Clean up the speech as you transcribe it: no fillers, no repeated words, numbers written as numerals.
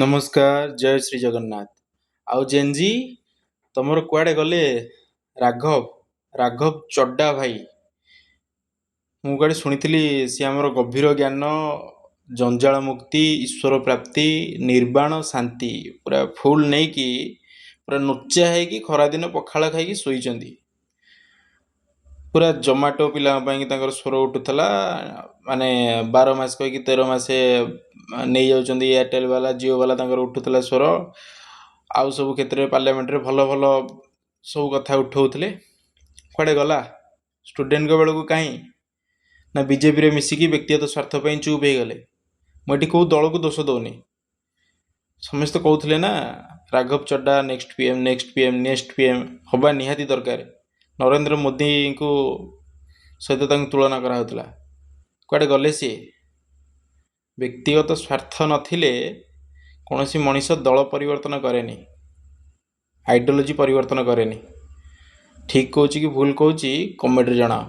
ନମସ୍କାର, ଜୟ ଶ୍ରୀ ଜଗନ୍ନାଥ। ଆଉ ଜେନଜି, ତମର କୁଆଡ଼େ ଗଲେ ରାଘବ ରାଘବ ଚଡ୍ଡା ଭାଇ? ମୁଁ କୁଆଡ଼େ ଶୁଣିଥିଲି ସିଏ ଆମର ଗଭୀର ଜ୍ଞାନ, ଜଞ୍ଜାଳ ମୁକ୍ତି, ଈଶ୍ୱର ପ୍ରାପ୍ତି, ନିର୍ବାଣ ଶାନ୍ତି ପୁରା ଫୁଲ୍ ନେଇକି, ପୁରା ନୁଚା ହେଇକି, ଖରାଦିନ ପଖାଳ ଖାଇକି ଶୋଇଛନ୍ତି। ପୁରା ଜମାଟୋ ପିଲାଙ୍କ ପାଇଁ ତାଙ୍କର ସ୍ୱର ଉଠୁଥିଲା। ମାନେ 12 ମାସ କହିକି 13 ମାସେ ନେଇଯାଉଛନ୍ତି ଏୟାରଟେଲ୍ ବାଲା, ଜିଓ ବାଲା, ତାଙ୍କର ଉଠୁଥିଲା ସ୍ୱର। ଆଉ ସବୁ କ୍ଷେତ୍ରରେ ପାର୍ଲାମେଣ୍ଟରେ ଭଲ ଭଲ ସବୁ କଥା ଉଠଉଥିଲେ। କୁଆଡ଼େ ଗଲା ଷ୍ଟୁଡେଣ୍ଟଙ୍କ ବେଳକୁ? କାହିଁ ନା ବିଜେପିରେ ମିଶିକି ବ୍ୟକ୍ତିଗତ ସ୍ୱାର୍ଥ ପାଇଁ ଚୁପ୍ ହେଇଗଲେ? ମୁଁ ଏଠି କେଉଁ ଦଳକୁ ଦୋଷ ଦେଉନି। ସମସ୍ତେ କହୁଥିଲେ ନା, ରାଘବ Chadha next PM, next PM, next PM ହେବା ନିହାତି ଦରକାର। ନରେନ୍ଦ୍ର ମୋଦିଙ୍କୁ ସହିତ ତାଙ୍କୁ ତୁଳନା କରାହେଉଥିଲା। କୁଆଡ଼େ ଗଲେ ସିଏ? ବ୍ୟକ୍ତିଗତ ସ୍ୱାର୍ଥ ନଥିଲେ କୌଣସି ମଣିଷ ଦଳ ପରିବର୍ତ୍ତନ କରେନି, ଆଇଡ଼ିଓଲୋଜି ପରିବର୍ତ୍ତନ କରେନି। ଠିକ୍ କହୁଛି କି ଭୁଲ କହୁଛି, କମେଣ୍ଟରେ ଜଣାଅ।